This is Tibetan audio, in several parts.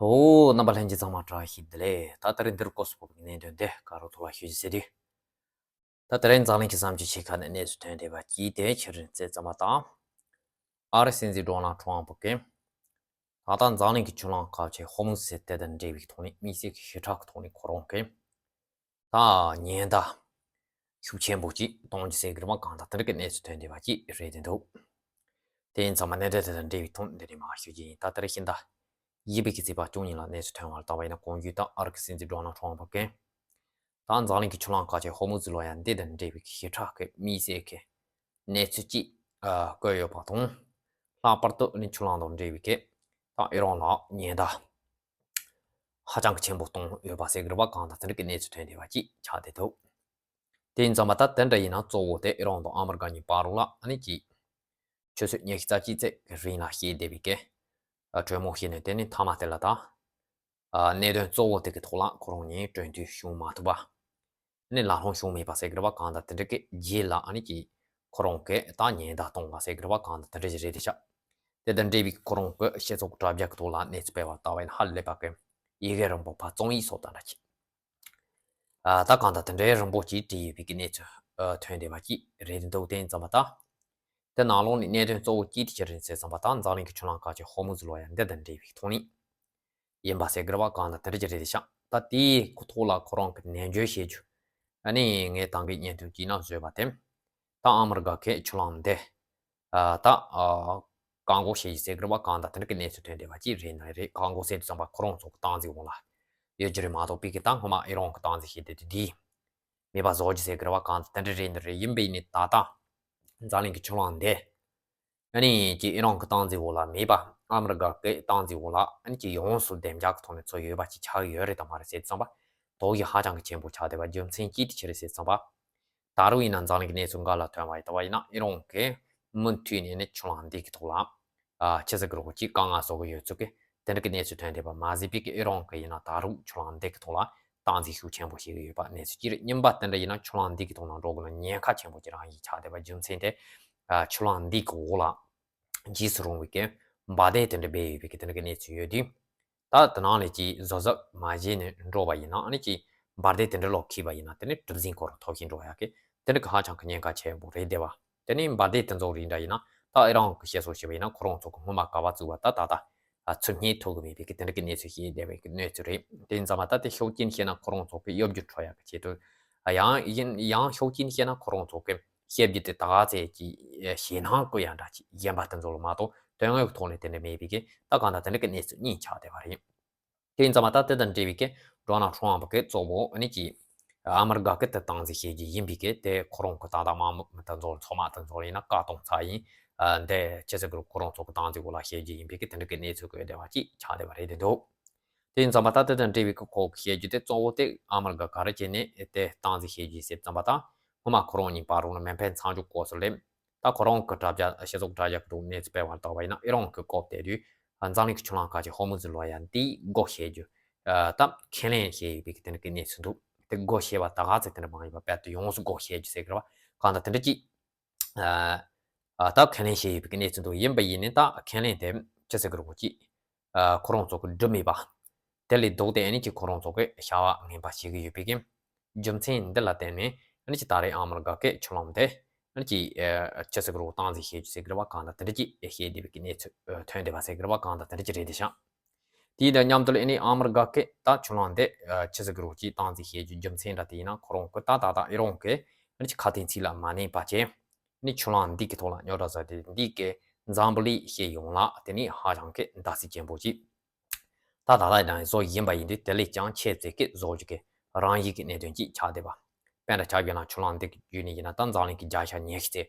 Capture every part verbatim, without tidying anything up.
ཨོ། རྣམ་པ་ལྷན་རྒྱས་ཚང་མ་བཀྲ་ཤིས་བདེ་ལེགས། ད་ད་རིང་འདིར་སྐོར་སུ་ཕོག་པའི་གནད་དོན་དེ་ག་རུ་ཐོག་ལ་ཞུ་རྒྱུ་ཟེར་དུས། ད་ད་རིང་འཛམ་གླིང་གི་བསམ་སྤྱོད་ཆེ་ཁག་ནས་གནས་ཚུལ་ཐོན་བསྡད་པ་གཅིག་དེ་ཕྱི་རུ་བཙལ་ཙམ་པ་དང་། ཨ་རི་སྲིད་འཛིན་ཌོ་ནལ་ཊམ་ཕུ་གིས། ད་ལྟ་འཛམ་གླིང་གི་ཆུ་ལྷན་ཁག་ཆེ་ཧོར་མུ་ཟི་དེ་དང་འབྲེལ་བའི་ཐོག་ནས་དམིགས་བསལ་གྱི་ཞི་དྲག་གི་ཐོག་ནས་ཁོ་རང་གིས། ད་ཉེན་བརྡ་ཤུགས་ཆེན་པོ་ཅིག་གཏོང་རྒྱུ་ཟེར་གི་རེད་པ། གང་ལྟར་དེ་འདྲ་གི་གནས་ཚུལ་ཐོན་བསྡད་པ་ཅིག་རེད་དེ་འདུག་དེ་ཡིན་ཙང་མ་གནད་དོན་དེ་དང་འབྲེལ་བའི་ཐོག་འདི་ནས་མར་ཞུ་རྒྱུ་ཡིན། ད་ལྟར་ཤིང་རྟ་ཡིན་པའི་གི་ཚེས་པ་བཅུ་གཉིས་ལ་གནས་ཚུལ་ཐོན་པར་བལྟས་པ་ཡིན་ན། གོང་ཞུས་ལྟར་ཨ་རི་གི་སྲིད་འཛིན་ཌོ་ནལ་ཊམ་ཕུ་གིས་ད་འཛམ་གླིང་གི་ཆུ་ལྷན་ཁག་ཆེ་ཧོར་མུ་ཟི་ལོ་ཡ་འདི་དང་འབྲེལ་བའི་གི་ཞི་དྲག་གི་དམིགས་བསལ་གི་གནས་ཚུལ་ཅིག་ཨ་བཀོད་ཡོད་པ་དང་། ལྷག་པར་དུ་ནི་ཆུ་ལྷན་དང་འབྲེལ་བའི་གི་ད་ཨི་རན་ལ་ཉེན་བརྡ་ཧ་ཅང་གི་ཆེན་པོ་གཏོང་ཡོད་པ་ཟེར་གི་རེད་པ། གང་ལྟར་དེ་འདྲ་གི་གནས་ཚུལ་ཐོན་བསྡད་པ་ཅིག་ཆགས་བསྡད་འདུག་དེ་ཡིན་ཙང་མ་ད་དེ་འདྲ་ཡིན་ན་གཙོ་བོ་དེ་ཨི་རན་དང་ཨ་མི་རི་ཀ་གཉིས་བར་ལ་ཨ་ནི་ཅིག་ཆུ་ཚོད་ཉི་ཤུ་རྩ་གཅིག་ཙམ་གི་རིང་ལ་བཤད་བསྡད་པའི་གི་གྲོས་མོལ་བྱས་ནས། དེ་ནི་མཐའ་མ་དེ་ལ་ད་གནད་དོན་གཙོ་བོ་དེ་གི་ཐོག་ལ་ཁོ་རང་གཉིས་གྲོས་མཐུན་བྱུང་མ་ཐུབ་པ། ནི་ལམ་ལྷོང་བྱུང་མེད་པ་ཟེར་གི་རེད་པ། གང་ལྟར་དེ་འདྲ་གི་རྗེས་ལ་ཨ་ནི་ཅིག་ཁོ་རང་གིས་ད་ཉེན་བརྡ་གཏོང་བ་ཟེར་གི་རེད་པ། གང་ལྟར་དེ་འདྲ་ཞིག་རེད་དེ་ཤག་དེ་དང་འབྲེལ་བའི་ཁོ་རང་གི་སྤྱི་ཚོགས་དྲ་རྒྱ་གི་ཐོག་ལ་གནས་ཚུལ་སྤེལ་བར་བལྟས་པ་ཡིན་ན། ཧ་ལས་པ་གི་ཡི་གེ་རིང་པོ་པར་རྩོམ་ཡིག་སོགས་དང་འདྲ་ཅིག་ཨ་ད་གང་ལྟར་དེ་འདྲའི་རིང་པོ་ཅིག་བྲིས་ཡོད་པའི་གི་གནས་ཚུལ་ཨ་ཐོན་བསྡད་པ་ཅིག་རེད་འདུག་དེ་ཡིན་ཙང་མ་ད་དེ་ནང་ལོགས་ནས་གནད་དོན་གཙོ་བོ་གཅིག་དེ་ཅི་རེད་ཟེར་ཙང་མ་ད་འཛམ་གླིང་གི་ཆུ་ལྷན་ཁག་ཆེ་ཧོར་མུ་ཟི་ལོ་ཡ་འདི་དང་འབྲེལ་བའི་ཐོག་ནས་ཡིན་པ་ཟེར་གི་རེད་པ། གང་ལྟར་དེ་འདྲ་ཅིག་རེད་དེ་ཤག་ད་དེའི་ཐོག་ལ་ཁོ་རང་གི་ནན་བརྗོད་བྱེད་རྒྱུ་ཨ་ནི་ངས་ད་གིན་སྙན་ཐོ་གཅིག་ནང་བཟོས་པ་དེ། ད་ཨ་མི་རི་ཀ་གིས་ཆུ་ལྷན་འདི་ཨ་ད་ཨ་བཀག་འགོག་བྱེད་ཀྱི་ཟེར་གི་རེད་པ། གང་ལྟར་དེ་འདྲ་གི་གནས་ཚུལ་ཐོན་བསྡད་པ་ཅིག་རེད་ན་རེད། བཀག་འགོག་ཟེར་དུས་ཙམ་པ་ཁོ་རང་ཚོ་གི་སྟངས་འཛིན་འོག་ལ་ཡོད་ཀྱི་རེད་མ་གཏོགས། པའི་གི་ད་སྔོན་མ་ཨི་རན་གི་སྟངས་འཛིན་བྱེད་དེ་དུས་དེ་མེད་པ་བཟོ་རྒྱུ་ཟེར་གི་རེད་པ། གང་ལྟར་དེ་འདྲ་རེད་ན་རེད། ཡིན་པས་ནི་ད་ལྟ་འཛམ་གླིང་གི་ཆུ་ལྷན་འདི་ཨ་ནི་ཅིག་ཨི་རན་གི་སྟངས་འཛིན་འོག་ལ་མེད་པ། ཨ་མི་རི་ཀ་གི་སྟངས་འཛིན་འོག་ལ་ཨ་ནི་ཅིག་ཡོངས་སུ་བདེ་འཇགས་ཀྱི་ཐོག་ནས་ཚུར་ཡོད་པ་ཅིག་ཆགས་ཀྱི་ཡོད་རེད་དམ་མ་རེད་ཟེར་དུས་ཙམ་པ། དོགས་གཞི་ཧ་ཅང་གི་ཆེན་པོ་ཆགས་བསྡད་པ་རྒྱུ་མཚན་གཅིག་དེ་ཅི་རེད་ཟེར་དུས་ཙམ་པ། ད་རུང་ཡིན་ན་འཛམ་གླིང་གི་གནས་ཚུལ་འགའ་ལ་ཐོན་པ་ཡིན་ད་བ་ཡིན་ན། ཨི་རན་གྱིས་མུ་མཐུད་ནས་ནི་ཆུ་ལྷན་འདི་གི་ཐོག་ལ་ཨ་ཆི་ཟེར་གི་རེད་གོ་ཅིག་དཀའ་ངལ་བཟོ་གི་ཡོད་ཚུལ་གི་དེ་འདྲ་གི་གནས་ཚུལ་ཐོན་བསྡད་པ་མ་ཟད། པའི་གི་ཨི་རན་གྱིས་ཡིན་ན་ད་རུང་ཆུ་ལྷན་འདི་གི་ཐོག་ལ་སྟངས་འཛིན་ཤུགས་ཆེན་པོ་བྱེད་ཀྱི་ཡོད་པ་གནས་ཚུལ་ཅིག་རེད། རྙིང་པ་དེ་འདྲ་ཡིན་ན་ཆུ་ལྷན་འདི་གི་ཐོག་ལ་འགྲོ་དགོས་ན་ཉེན་ཁ་ཆེན་པོ་ཅིག་རང་བཞིན་ཆགས་བསྡད་པ་རྒྱུ་མཚན་དེ། ཨ་ཆུ་ལྷན་འདི་གི་འོག་ལ་འཇིགས་སུ་རུང་བའི་གི་འབར་མདེལ་དེ་འདྲ་སྦས་ཡོད་པའི་གི་དེ་འདྲ་གི་གནས་ཚུལ་ཡོད་དུས། ད་དེ་ནང་ལས་ཀྱི་གཟབ་གཟབ་མ་བྱས་ནས་འགྲོ་བ་ཡིན་ན། ཨ་ནི་ཀྱི་འབར་མདེལ་དེ་འདྲ་ལོག་འཁྱེར་བ་ཡིན་ན་དེ་ནི་གྲུ་གཟིངས་སྐོར་ཐོབ་ཤིང་འགྲོ་ཡག་གི་དེ་འདྲ་གི་ཧ་ཅང་གི་ཉེན་ཁ་ཆེན་པོ་རེད་བསྡད་པ། དེ་ནི་འབར་མདེལ་དེ་ཚོ་རིགས་འདྲ་ཡིན་ན། ད་ཨི་རན་གི་བཤད་སྲོལ་བྱས་པ་ཡིན་ན་ཁོ་རང་ཚོ་གི་སྔོན་མ་ག་པར་བཙུགས་པ་ད་ད་ད་ཚུར་རྙེད་ཐུབ་གི་མེད་པའི་གི་དེ་འདྲ་གི་གནས་ཚུལ་བཤད་བསྡད་པའི་གི་གནས་ཚུལ་རེད། དེ་ཡིན་ཙང་མ་ད་དེ་ཤུགས་རྐྱེན་བཤད་ན་ཁོ་རང་ཚོ་གི་གཡོ་སྒྱུ་འཕྲོ་ཡག་གི་ཆེད་དུ། ཡང་ཡིན་ཡང་ཤུགས་རྐྱེན་བཤད་ན་ཁོ་རང་ཚོ་གི་བཤད་རྒྱུ་དེ་ད་ག་ཚད་ཀྱི་ཞེད་སྣང་སྐུལ་ཡག་འདྲ་ཅིག་གཞན་པ་དེ་ཚོ་ལ་མ་གཏོགས་དོན་དངོས་ཀྱི་ཐོག་ནས་དེ་འདྲ་མེད་པའི་གི་ད་གང་ལྟར་དེ་འདྲ་གི་གནས་ཚུལ་གཉིས་ཆགས་བསྡད་པ་རེད། དེ་ཡིན་ཙང་མ་ད་དེ་དང་འབྲེལ་བའི་གི་ཌོ་ནལ་ཊམ་ཕུ་གི་གཙོ་བོ་ཨ་ནི་ཀྱི་ཨ་མི་རི་ཀ་གི་དེ་སྟངས་འཛིན་བྱེད་རྒྱུ་ཡིན་པའི་གི་དེ་ཁོ་རང་གི་ད་ལྟ་དམག་མི་དེ་ཚོ་ཚང་མ་དེ་ཚོ་ཡིན་ན་བཀའ་གཏོང་ཚར་ཡིན། ཨ་འདི་ཅི་ཟེར་གི་རེད། ཁོ་རང་ཚོ་གི་སྟངས་འཛིན་འོག་ལ་བྱེད་རྒྱུ་ཡིན་པའི་གི་དེ་འདྲ་གི་གནས་ཚུལ་བཀོད་བསྡད་པ་ཅིག་ཆགས་བསྡད་པ་རེད་དེ་འདུག་དེ་ཡིན་ཙང་མ་ད་དེ་དང་འབྲེལ་བའི་གི་ཁོ་གི་བཤད་རྒྱུ་དེ་གཙོ་བོ་དེ་ཨ་མི་རི་ཀ་ག་རེ་བྱས་ནས་དེ་སྟངས་འཛིན་བྱེད་རྒྱུ་ཟེར་ཙམ་པ་དང་། སྔོན་མ་ཁོ་རང་གཉིས་བར་རུང་ལ་མེ་འཕེན་མཚམས་འཇོག་སྐོར་སོགས་ལས། ད་ཁོ་རང་གི་དྲ་རྒྱ་སྤྱི་ཚོགས་དྲ་རྒྱ་གི་ཐོག་གནས་ཚུལ་སྤེལ་བར་བལྟས་པ་ཡིན་ན། ཨི་རན་གྱི་སྐབས་དེ་དུས་འཛམ་གླིང་གི་ཆུ་ལྷན་ཁག་ཆེ་ཧོར་མུ་ཛི་ལོ་ཡ་འདི་སྒོ་ཕྱེ་རྒྱུ་ད་ཁས་ལེན་བྱས་ཡོད་པའི་གི་དེ་འདྲ་གི་གནས་ཚུལ་འདུག་དེ་སྒོ་ཕྱེ་བ་ད་ག་ཚོད་དེ་འདྲ་མང་ཡོད་པ་དཔེ་དེ་ཡོངས་སུ་སྒོ་ཕྱེ་རྒྱུ་ཟེར་གི་རེད་པ། གང་ལྟར་དེ་འདྲ་ཅིག་ཨ་ཨ་ད་ཁས་ལེན་བྱས་ཡོད་པའི་གནས་ཚུལ་འདུག་ཡིན་པ་ཡིན་ནའི་ད་ཁས་ལེན་དེ་ཅི་ཟེར་གི་རེད་གོ་ཅིག་ཨ་ཁོ་རང་ཚོ་གི་འགྲུབ་མེད་པ། དེ་ལས་ལྡོག་སྟེ་ཨ་ནི་ཅིག་ཁོ་རང་ཚོ་གི་བྱ་བ་ངན་པ་བྱེད་གི་ཡོད་པའི་གི་རྒྱུ་མཚན་འདི་ལ་བརྟེན་ནས་ཨ་ནི་ཅིག་ད་རེས་ཨ་མི་རི་ཀ་གི་ཆུ་ལྷན་དེ་ཨ་ནི་ཅིག་ཨ་ཅི་ཟེར་གི་རེད་གོ་སྟངས་འཛིན་བྱེད་རྒྱུ་ཟེར་གི་རེད་པ། གང་ལྟར་དེ་འདྲ་ཅིག་བཤད་བསྡད་པའི་གི་གནས་ཚུལ་ཐོན་བསྡད་པ་ཟེར་གི་རེད་པ། གང་ལྟར་དེ་འདྲ་ཅིག་རེད་དེ་ཤག་དེ་དང་མཉམ་དུ་ལ་ཨ་ནི་ཨ་མི་རི་ཀ་གི་ད་ཆུ་ལྷན་དེ་ཨ་ཅི་ཟེར་གི་རེད་གོ་ཅིག་སྟངས་འཛིན་བྱེད་རྒྱུ་རྒྱུ་མཚན་འདྲ་དེ་ཡིན་ན། ཁོ་རང་གི་ད་ད་ད་ཨི་རན་གི་ཨ་ནི་ཅིག་ཁ་དན་ཚིག་ལ་མ་གནས་པ་བྱས། ནི་ཆུ་ལྷན་འདི་གི་ཐོག་ལ་རྙོག་དྲ་བཟོ་དེ་འདི་གི་འཛམ་བུ་གླིང་སྤྱི་ཡོངས་ལ་དེ་ནི་ཧ་ཅང་གི་བརྡབ་གསིག་ཆེན་པོ་ཅིག་ད་ད་ལྟ་ཡང་བཟོ་ཡིན་པ་ཡིན་དུས་དེ་ལས་ཀྱང་ཆེས་ཙེ་གི་བཟོ་རྒྱུ་གི་རང་བཞིན་གི་གནད་དོན་ཅིག་ཆགས་བསྡད་པ། དཔེར་ན་ཆ་བཞག་ན་ཆུ་ལྷན་འདི་གི་བརྒྱུད་ནས་ཡིན་ན་ད་འཛམ་གླིང་གི་བརྒྱ་ཆ་ཉི་ཤུ་ཙེ་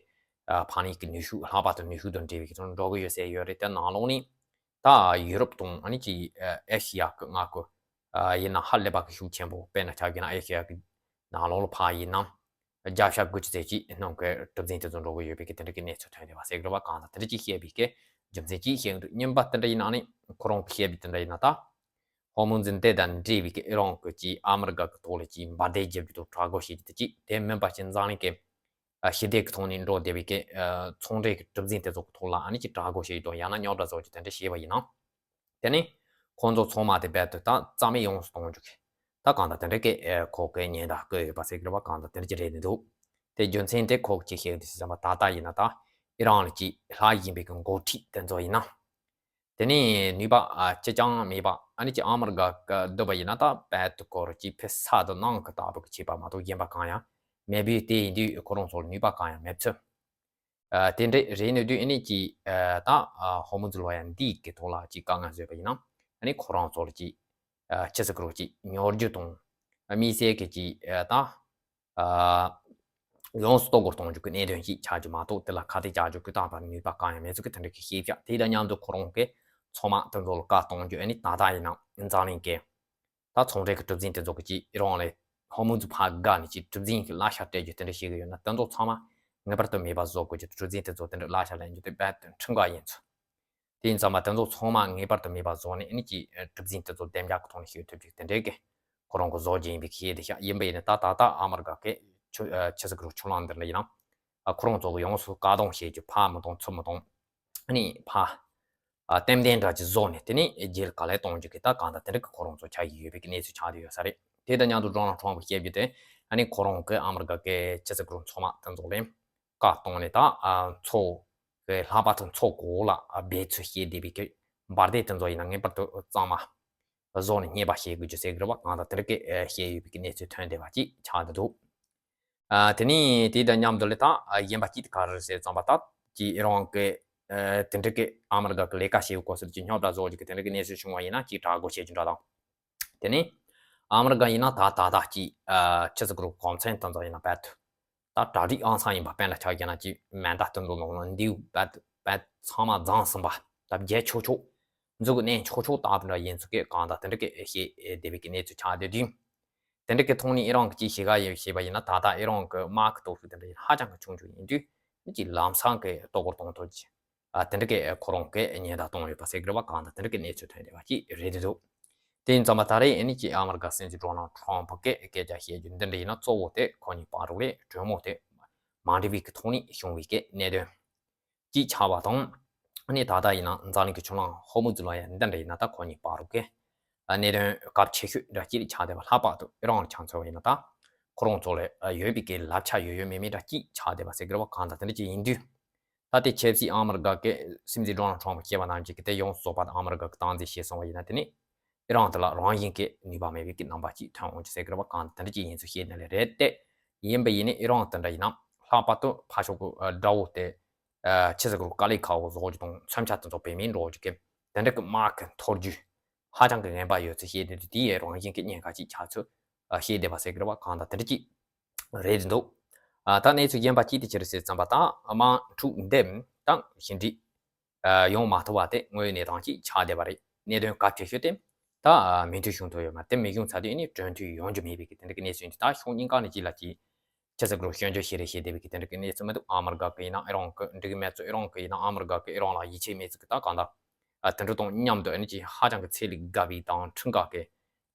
ཕ་ནི་གི་ནུས་ཤུགས་ལྷག་པར་དུ་ནུས་ཤུགས་དང་འབྲེལ་བའི་གི་ཚོང་འགྲོ་གི་ཡོད་ཟེར་ཡོད་རེད། དེ་ནང་ལོགས་ནི་ད་ཡུ་རོབ་དང་ཨ་ནི་ཅིག་ཨེ་ཤི་ཡ་གི་མངའ་ཁུལ་ཡིན་ན་ཧ་ལས་པ་གི་ཤུགས་ཆེན་པོ། དཔེར་ན་ཆ་བཞག་ན་ཨེ་ཤི་ཡ་གི་ནང་ལོགས་ལ་ཕར་ཡིན་ན་བརྒྱ་ཆ་དགུ་བཅུ་ཙམ་ཅིག་ནང་གི་གྲུ་གཟིངས་དེ་ཚོ་འགྲོ་གི་ཡོད་པའི་གི་དེ་འདྲ་གི་གནས་ཚུལ་ཐོན་བསྡད་པ་ཟེར་གི་རེད་པ། གང་ལྟར་དེ་འདྲ་ཅིག་བཤད་པའི་གི་རྒྱུ་མཚན་ཅིག་བཤད་འདུག་རྙིང་པ་དེ་འདྲ་ཡིན་ན་ནི་ཁོ་རང་གི་བཤད་པའི་དེ་འདྲ་ཡིན་ན་ད་ཧོར་མུ་ཛི་འདི་དང་འབྲེལ་བའི་གི་ཨི་རན་གི་ཅིག་ཨ་མི་རི་ཀ་གི་ཐོག་ལ་ཅིག་འབར་མདེལ་རྒྱག་རྒྱུ་དང་དྲག་རྒོལ་བྱེད་རྒྱུ་དེ་ཅིག་དེ་མིན་པ་ཅིག་འཛམ་གླིང་གི་ཨ་ཞི་བདེ་གི་ཐོག་ནས་འགྲོ་བསྡད་པའི་གི་ཨ་ཚོང་འབྲེལ་གི་གྲུ་གཟིངས་དེ་ཚོ་གི་ཐོག་ལ་ཨ་ནི་ཅིག་དྲག་རྒོལ་བྱེད་རྒྱུ་དང་ཡང་ན་རྙོག་དྲ་བཟོ་རྒྱུ་དེ་འདྲ་བྱས་པ་ཡིན་ན། དེ་ནི་ ཁོང་ཚོ་ཚང་མ་དེ་རྦད་དེ་ད་རྩ་མེད་ཡོངས་སུ་གཏོང་རྒྱུ་གི། ད་གང་ལྟར་དེ་འདྲ་གི་ཨེ་ཁོ་གི་ཉེན་བརྡ་བཀོད་ཡོད་པ་ཟེར་གི་རེད་པ། གང་ལྟར་དེ་འདྲ་ཅིག་རེད་འདུག་དེ་རྒྱུ་མཚན་དེ་ཁོ་གིས་ཅིག་བཤད་གི་འདུག་ཟེར་བ། ད་ལྟ་ཡིན་ན་ད་ཨི་རན་ལ་ཅིག་ལྷག་བཞིན་པའི་གི་འགོ་ཁྲིད་དེ་ཚོ་ཡིན་ན། དེ་ནས་ནུས་པ་ཨ་ཅི་ཅང་མེད་པ། ཨ་ནི་ཅིག་ཨ་མི་རི་ཀ་གི་འདོད་པ་ཡིན་ན་ད་རྦད་དེ་སྐོར་ཅིག་ཕེ་ས་དང་ནང་གི་ལྟ་བུ་གི་བྱེད་པ་མ་གཏོགས་གཞན་པ་གང་ཡང་མེད་པས། དེ་ཡིན་དུས་ཁོ་རང་ཚོར་ནུས་པ་གང་ཡང་མེད་ཚུལ། ཨ་དེ་འདྲ་རེད་ནས་དུས་ཨ་ནི་ཅིག་ཨ་ད་ཨ་ཧོར་མུ་ཛི་ལོ་ཡ་འདིའི་གི་ཐོག་ལ་ཅིག་དཀའ་ངལ་བཟོས་པ་ཡིན་ན། ཨ་ནི་ཁོ་རང་ཚོར་ཅིག་ཨ་ཆི་ཟེར་གི་རེད། ཅིག་ཉོ་རྒྱུ་དང་དམིགས་བསལ་གི་ཅིག་ཨ་ད་ཨ་ཡོངས་སུ་གཏོར་རྒོལ་གཏོང་རྒྱུ་གི་གནད་དོན་ཅིག་ཆགས་རྒྱུ་མ་གཏོགས། དེ་ལ་ཁ་གཏད་བཅག་རྒྱུ་གི་ད་བར་ནུས་པ་གང་ཡང་མེད་ཚུལ་གི་དེ་འདྲ་གི་བཤད་བཞག་དེ་དང་མཉམ་དུ་ཁོ་རང་གི་ཚང་མ་དེ་ཚོ་ལ་བཀའ་གཏོང་རྒྱུ། ཨ་ནི་ད་ལྟ་ཡིན་ན་འཛམ་གླིང་གི་ད་ཚོང་འབྲེལ་གྱི་གྲུ་གཟིངས་དེ་ཚོ་གི་ཅིག་ཨི་རན་ལ་ཧོར་མུ་ཛི་ཕར་བརྒལ་ནས་ཅིག་གྲུ་གཟིངས་ཀྱི་གླ་ཆ་སྤྲད་རྒྱུ་དེ་འདྲ་བཤད་གི་ཡོད་ན། དེ་ཚོ་ཚང་མ་ངེས་པར་དུ་མེད་པ་བཟོ་དགོས་རྒྱུ། གྲུ་གཟིངས་དེ་ཚོ་དེ་འདྲ་གླ་ཆ་ལེན་རྒྱུ་དེ་རྦད་དེ་ཁྲིམས་འགལ་ཡིན་ཚུལ། དེ་ཡིན་ཙང་མ་དེ་ཚོ་ཚང་མ་ངེས་པར་དུ་མེད་པ་བཟོ་ནས། ཨ་ནི་ཅིག་གྲུ་གཟིངས་དེ་ཚོ་བདེ་འཇགས་ཀྱི་ཐོག་ནས་བཞུགས་ཐུབ་རྒྱུ་དེ་འདྲའི་གི་ཁོ་རང་གི་བཟོ་རྒྱུ་ཡིན་པའི་གི་བཤད་དེ་བཞག་ཡིན་པ་ཡིན་ན། ད་ད་ལྟ་ཨ་མི་རི་ཀ་གི་ཆུ་ཨ་ཆི་ཟེར་གི་རེད། ཆུ་གླང་འདི་ལ་ཡིན་ན་ཨ་ཁོ་རང་ཚོ་གི་ཡོངས་སུ་བཀག་སྡོམ་བྱེད་རྒྱུ། ཕར་མི་གཏོང་ཚུར་མི་གཏོང་། ཨ་ནི་ཕར་ཨ་རྟེན་འབྲེལ་འདྲ་ཅིག་བཟོ་ནས་དེ་ནས་རྒྱལ་ག་ལེར་གཏོང་རྒྱུ་གི་ད་གང་ལྟར་དེ་འདྲ་གི་ཁོ་རང་ཚོ་ཆགས་ཀྱི་ཡོད་པའི་གི་གནས་ཚུལ་ཆགས་བསྡད་ཡོད་ས་རེད། དེ་དང་མཉམ་དུ་ཌོ་ནལ་ཊམ་པ་བཤད་རྒྱུ་དེ། ཨ་ནི་ཁོ་རང་གི་ཨ་མི་རི་ཀ་གི་ཆི་ཟེར་གི་རེད། ཚོང་དམག་དེ་ཚོ་ལ་བཀའ་གཏོང་ནས། ད་ཨ་མཚོ་གི་ལྷག་པར་དུ་མཚོ་གོ་ལ་ཨ་སྦས་ཚུལ་བཤད་བསྡད་པའི་གི་འབར་མདེལ་དེ་ཚོ་ཡིན་ན་ངེས་པར་དུ་གཙང་མ་བཟོ་ནས་རྙེད་པ་བྱེད་དགོས་རྒྱུ་ཟེར་གི་རེད་པ། གང་ལྟར་དེ་འདྲ་གི་ཨ་བཤད་ཡོད་པའི་གི་གནས་ཚུལ་ཐོན་བསྡད་པ་ཅིག་ཆགས་བསྡད་འདུག་ཨ་དེ་ནས་དེ་དང་མཉམ་དུ་ལ་ད་ཨ་གཞན་པ་ཅིག་དེ་ག་རེ་རེད་ཟེར་ཙམ་པ། ད་ཅིག་ཨི་རན་གི་ཨ་དེ་འདྲ་གི་ཨ་མི་རི་ཀ་གི་ལས་ཀ་བྱེད་པའི་སྐོར་ཟེར་གྱི་རྙོག་དྲ་བཟོ་རྒྱུ་གི་དེ་འདྲ་གི་གནས་ཚུལ་བྱུང་བ་ཡིན་ན་ཅིག་དྲག་རྒོལ་བྱེད་རྒྱུ་འདྲ་དང་། དེ་ནས་ཨ་མི་རི་ཀ་ཡིན་ན་ད་ད་ད་ཅིག་ཨ་ཆི་ཟེར་གི་རེད། གོང་ཚད་དེ་ཚོ་ཡིན་ན་རྦད་དེ་ད་གྲ་སྒྲིག་ཨང་ཚང་ཡིན་པ། དཔེར་ན་ཆ་བཞག་ན་ཅིག་མེ་མདའ་དེ་ཚོ་ནང་ལ་མདེའུ་རྦད་དེ་རྦད་དེ་ཚང་མ་བརྫངས་ཟིན་པ། ད་བརྒྱབ་ཆོག་ཆོག་མཛུབ་གུ་མནན་ཆོག་ཆོག་ལྟ་བུ་འདྲ་ཡིན་ཚུལ་གི་གང་ལྟར་དེ་འདྲ་གི་བཤད་བསྡད་པའི་གི་གནས་ཚུལ་ཆགས་བསྡད་དུས། དེ་འདྲ་གི་ཐོག་ནས་ཨི་རན་གྱིས་ཅིག་བྱེད་ག་ཡོད་བྱས་པ་ཡིན་ན། ད་ལྟ་ཨི་རན་གི་དམག་གི་སྟོབས་ཤུགས་དེ་འདྲ་ཡིན་ཧ་ཅང་གི་ཆུང་ཆུང་ཡིན་དུས། ནི་ཅིག་ལམ་སང་གི་གཏོར་རྒོལ་གཏོང་ཐུབ་ཀྱི་ཨ་དེ་འདྲ་གི་ཁོ་རང་གི་ཉེན་བརྡ་བཏང་ཡོད་པ་ཟེར་གི་རེད་པ། གང་ལྟར་དེ་འདྲ་གི་གནས་ཚུལ་ཐོན་བསྡད་པ་ཅིག་རེད་འདུག་དེ་ཡིན་ཙང་མ་ད་རེས་ཨ་ནི་ཅིག་ཨ་མི་རི་ཀ་སྲིད་འཛིན་ཌོ་ནལ་ཊམ་པ་གི་སྐད་ཆ་བཤད་རྒྱུ་འདི་འདྲ་ཡིན་ན། གཙོ་བོ་དེ་ཁོ་གཉིས་བར་རུ་ལས་གྲོས་མོལ་དེ་མ་འགྲིག་པའི་གི་ཐོག་ནས་བྱུང་བའི་གི་གནད་དོན་ཅིག་ཆགས་པ་དང་། ཨ་ནི་ད་ལྟ་ཡིན་ན་འཛམ་གླིང་གི་ཆུ་གླང་ཧོར་མུ་ཛི་ལོ་ཡ་འདི་འདྲ་ཡིན་ན། ད་ཁོ་གཉིས་བར་རུ་གི་གནད་དོན་གལ་ཆེ་ཤོས་འདྲ་ཅིག་ཆགས་བསྡད་པ། ལྷག་པར་དུ་ཨི་རན་ལ་ཆ་མཚོན་པ་ཡིན་ན། ད་ཁོ་རང་ཚོ་ལ་ཡོད་པའི་གི་ལབ་ཆ་ཡོད་ཡོད་མེད་མེད་འདྲ་ཅིག་ཆགས་བསྡད་པ་ཟེར་གི་རེད་པ། གང་ལྟར་དེ་འདྲ་ཅིག་ཡིན་དུས། ད་དེ་ཆབ་སྲིད་ཨ་མི་རི་ཀ་གི་སྲིད་འཛིན་ཌོ་ནལ་ཊམ་པ་བྱས་པ་རྣམས་ཀྱིས་གི་དེ་ཡོངས་སུ་རྫོགས་པ་དང་ཨ་མི་རི་ཀ་གི་སྟངས་འཛིན་བྱས་སོང་བ་ཡིན་ན། དེ་ནི་ཨི་རན་དེ་ལ་རང་བཞིན་གྱི་ནུས་པ་མེད་པའི་གི་རྣམ་པ་ཅིག་ཐོན་འོང་རྒྱུ་ཟེར་གི་རེད་པ། གང་དེ་འདྲ་ཅིག་ཡིན་ཚུལ་བཤད་ནི་ལས་རེད་དེ། ཡིན་པ་ཡིན་ནི་ཨི་རན་དེ་འདྲ་ཡིན་ན། ལྷག་པར་དུ་ཕར་ཕྱོགས་གི་དགྲ་བོ་དེ་ཨ་ཆི་ཟེར་གི་རེད། དཀའ་ལས་ཁག་པོ་བཟོ་རྒྱུ་དང་མཚོན་ཆ་དེ་ཚོ་བེད་མེད་འགྲོ་རྒྱུ་གི་དེ་འདྲ་གི་དམག་གི་འཐོར་རྒྱུ་ཧ་ཅང་གི་ངན་པ་ཡོད་ཚུལ་བཤད་དེ། དེ་ཡི་རང་བཞིན་གྱི་ཉེན་ཁ་ཅིག་ཆགས་ཚུལ་ཨ་བཤད་བསྡད་པ་ཟེར་གི་རེད་པ། གང་ལྟར་དེ་འདྲ་ཅིག་རེད་འདུག་ཨ་ད་གནས་ཚུལ་གཞན་པ་ཅིག་དེ་ཅི་རེད་ཟེར་ཙམ་པ། ད་དམག་འཁྲུག་འདི་ད་ཞི་འགྲིག་ཨ་ཡོང་མ་ཐུབ་པ་དེ་དངོས་ཡོད་གནས་སྟངས་ཅིག་ཆགས་བསྡད་པ་རེད། གནད་དོན་གལ་ཆེ་ཤོས་དེ་ད་ཨ་མོས་མཐུན་བྱུང་ཐུབ་ཡོད་མ་རེད། དེ་མི་བྱུང་ཚར་དུས་ཨ་ནི་གྲོས་མཐུན་ཡོང་རྒྱུ་མེད་པའི་གི་དེ་འདྲ་གི་གནས་ཚུལ་འདི་ད་ཕྱོགས་གཉིས་ཀ་ནས་ཅིག་ལ་ཅིག་ཆི་ཟེར་གི་རེད། སྐྱོན་བརྗོད་བྱེད་རེས་བྱེད་བསྡད་པའི་གི་དེ་འདྲ་གི་གནས་ཚུལ་མི་འདུག་ཨ་མི་རི་ཀ་གི་ཡིན་ན་ཨི་རན་གི་འགྲིག་གི་མེད་ཚུལ། ཨི་རན་གི་ཡིན་ན་ཨ་མི་རི་ཀ་གི་ཨི་རན་ལ་ཡིད་ཆེས་མེད་ཚུལ་གི་ད་གང་ལྟར་ཨ་དེ་འདྲ་དང་མཉམ་དུ་ཨ་ནི་ཅིག་ཧ་ཅང་གི་ཚན་རིག་དགའ་བའི་དང་ཁྲིམས་འགལ་གི་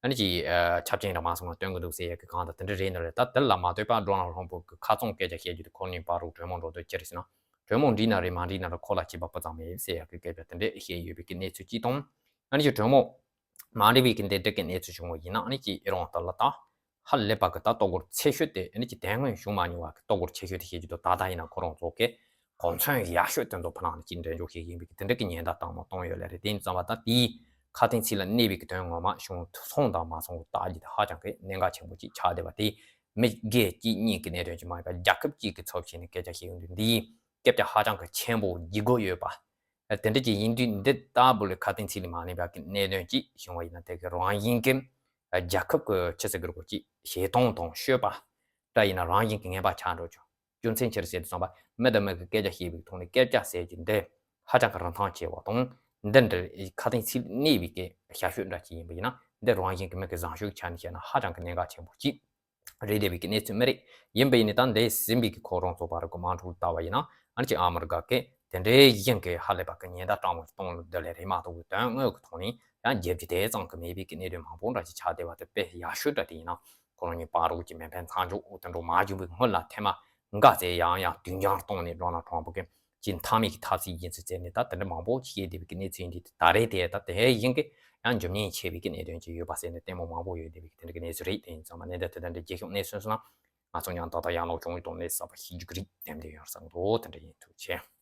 ཨ་ནི་ཅིག་ཨ་ཆབ་ཆེན་ར་མ་སོང་ན་སྟོན་གི་འདུག་ཟེར་ཡ་གི་གང་ལྟར་དེ་འདྲ་རེད་ནི་རེད། ད་དེ་ལ་མ་ལྟོས་པར་ཌོ་ནལ་ཊམ་པ་གི་ཁ་ཚང་སྐད་ཆ་བཤད་རྒྱུ་དེ་ཁོ་གཉིས་བར་རུ་གྲོས་མོལ་འགྲོ་དུས་ཅི་རེད་ཟེར་ན། གྲོས་མོལ་འགྲིག་ན་རེད་མ་འགྲིག་ན་རེད། ཁོ་ལ་བྱེད་པ་སྤུ་ཙམ་མེད་ཟེར་ཡ་གི་སྐད་ཆ་དེ་འདྲ་བཤད་ཡོད་པའི་གི་གནས་ཚུལ་གཅིག་དང་། ཨ་ནི་ཅིག་གྲོས་མོལ་མ་འགྲིག་པའི་གི་འདི་འདྲ་གི་གནས་ཚུལ་བྱུང་བ་ཡིན་ན། ཨ་ནི་ཅིག་ཨི་རན་དེ་ལ་ད་ཧ་ལས་པ་གི་ད་གཏོར་རྒོལ་ཆེ་ཤོས་དེ། ཨ་ནི་ཅིག་དེ་སྔོན་བྱུང་མ་མྱོང་བ་གི་གཏོར་རྒོལ་ཆེ་ཤོས་དེ་བྱེད་ཀྱི་འདུག་ད་ལྟ་ཡིན་ན་ཁོ་རང་ཚོ་གི་གོ་མཚོན་ཡག་ཤོས་དེ་ཚོ་ཕུ་ལང་ནས་ཅིག་འགྲན་ཞུགས་བྱེད་ཀྱི་ཡིན་པའི་གི་དེ་འདྲ་གི་ཉེན་བརྡ་དང་པོ་བཏང་ཡོད་ལེ་རེད། དེ་ཡིན་ཙང་བ་ད་དེའི་ཁ་དན་ཚིག་ལ་གནས་པའི་གི་དོན་ངོ་མ་བྱུང་སོང་དང་མ་སོང་གི་ལྟ་རྒྱུ་དེ་ཧ་ཅང་གི་གནད་འགག་ཆེན་པོ་ཅིག་ཆགས་བསྡད་པ་དེ། མི་སྒེར་གཅིག་གཉིས་ཀྱི་གནད་དོན་ཅིག་མ་ཡིན་པར་རྒྱལ་ཁབ་གཅིག་གི་ཚབ་བྱས་ནས་སྐད་ཆ་བཤད་ཡོང་དུས། འདིའི་སྐད་ཆ་ཧ་ཅང་གི་ཆེན་པོ་ལྗིད་ཁོག་ཡོད་པ། དེ་འདྲ་ཅིག་ཡིན་དུས་འདི་ལྟ་བུ་ལ་ཁ་དན་ཚིག་ལ་མ་གནས་པ་གི་གནད་དོན་ཅིག་བྱུང་བ་ཡིན་ན། དེ་གི་རང་བཞིན་གྱི་རྒྱལ་ཁབ་ཀྱི་ཆི་ཟེར་གི་རེད་གོ་ཅིག་ཞེ་སྡང་དང་ཤོད་པ་འདྲ་ཡིན་ན་རང་བཞིན་གྱི་ངན་པ་ཆགས་འགྲོ་ཆོག་རྒྱུ་མཚན་ཅི་རེད་ཟེར་དུས་ཙམ་པ། མི་དང་མི་གི་སྐད་ཆ་བཤད་པའི་ཐོག་ནས་སྐད་ཆ་ཟེར་རྒྱུ་འདི་ཧ་ཅང་གི་རིན་ཐང་ཆེ་བ་དང་། འདི་འདྲ་ཁ་དན་ཚིག་གནས་པའི་གི་བྱ་སྤྱོད་འདྲ་ཅིག་ཡིན་པ་ཡིན་ན། འདི་རང་བཞིན་གྱི་མི་གི་བཟང་སྤྱོད་ཀྱི་ཆ་ནས་བཤད་ན་ཧ་ཅང་གི་གནད་འགག་ཆེན་པོ་ཅིག་རེད་བསྡད་པའི་གི་གནས་ཚུལ་མི་རེད། ཡིན་པ་ཡིན་ནའི་ད་འདས་ཟིན་པའི་གི་ཁོ་རང་ཚོ་བར་གི་དམག་འཁྲུག་ལྟ་བ་ཡིན་ན། ཨ་ནི་ཅིག་ཨ་མི་རི་ཀ་གི་དེ་འདྲའི་བཞིན་གི་ཧ་ལས་པ་གི་ཉེན་བརྡ་སྤྲང་བོ་གཏོང་ལ་འདི་ལས་རེད་མ་གཏོགས་གི་དོན་དངོས་གི་ཐོག་ནས་ཡང་རྒྱབ་ཀྱི་དེ་ཙམ་གི་མེད་པའི་གི་གནད་དོན་མང་པོ་འདྲ་ཅིག་ཆགས་བསྡད་པ་དེ་དཔེ་ཡག་ཤོས་འདྲ་དེ་ཡིན་ན། ཁོ་རང་གཉིས་བར་རུ་གི་མེ་འཕེན་མཚམས་འཇོག་དེ་འགྲོ་མ་བྱུང་བའི་སྔོན་ལ་ཐེངས་མ་འགའ་ཙེ་ཡང་ཡང་དུས་འགྱངས་གཏོང་ནས་ཌོ་ནལ་ཊམ་པ་གི་ ཅིག་མཐའ་མའི་གི་ཐབས་ཤེས་ཡིན་ཚུལ་བཙལ་ནས་ད་དེ་འདྲ་མང་པོ་ཞིག་བྱས་བསྡད་པའི་གི་གནས་ཚུལ་ཡིན་དུས། ད་རེས་དེ་ད་དེ་ཡིན་གི་ཡང་འཇོན་ཉེན་ཆེ་བའི་གི་གནད་དོན་ཅིག་ཡོད་པ་ཟེར་ནས་ལྟད་མོ་མང་པོ་ཡོད་བསྡད་པའི་གི་དེ་འདྲ་གི་གནས་ཚུལ་རེད། དེ་ཡིན་ཙང་མ་གནས་འདི་དེ་ད་འདྲ་རྒྱལ་ཁབ་གནས་ཚུལ་སོང་ན་ང་ཚོ་ཡང་ཏག་ཏག་ཡང་ལོག་བྱུང་ཡོད་དོན་ནས་གསར་པ་ཤེས་རྒྱུ་གི་རིགས་དེ་འདྲ་ཡོང་བསམ་འདུག་དེ་འདྲ་ཡིན། ཐུགས་རྗེ་ཆེ།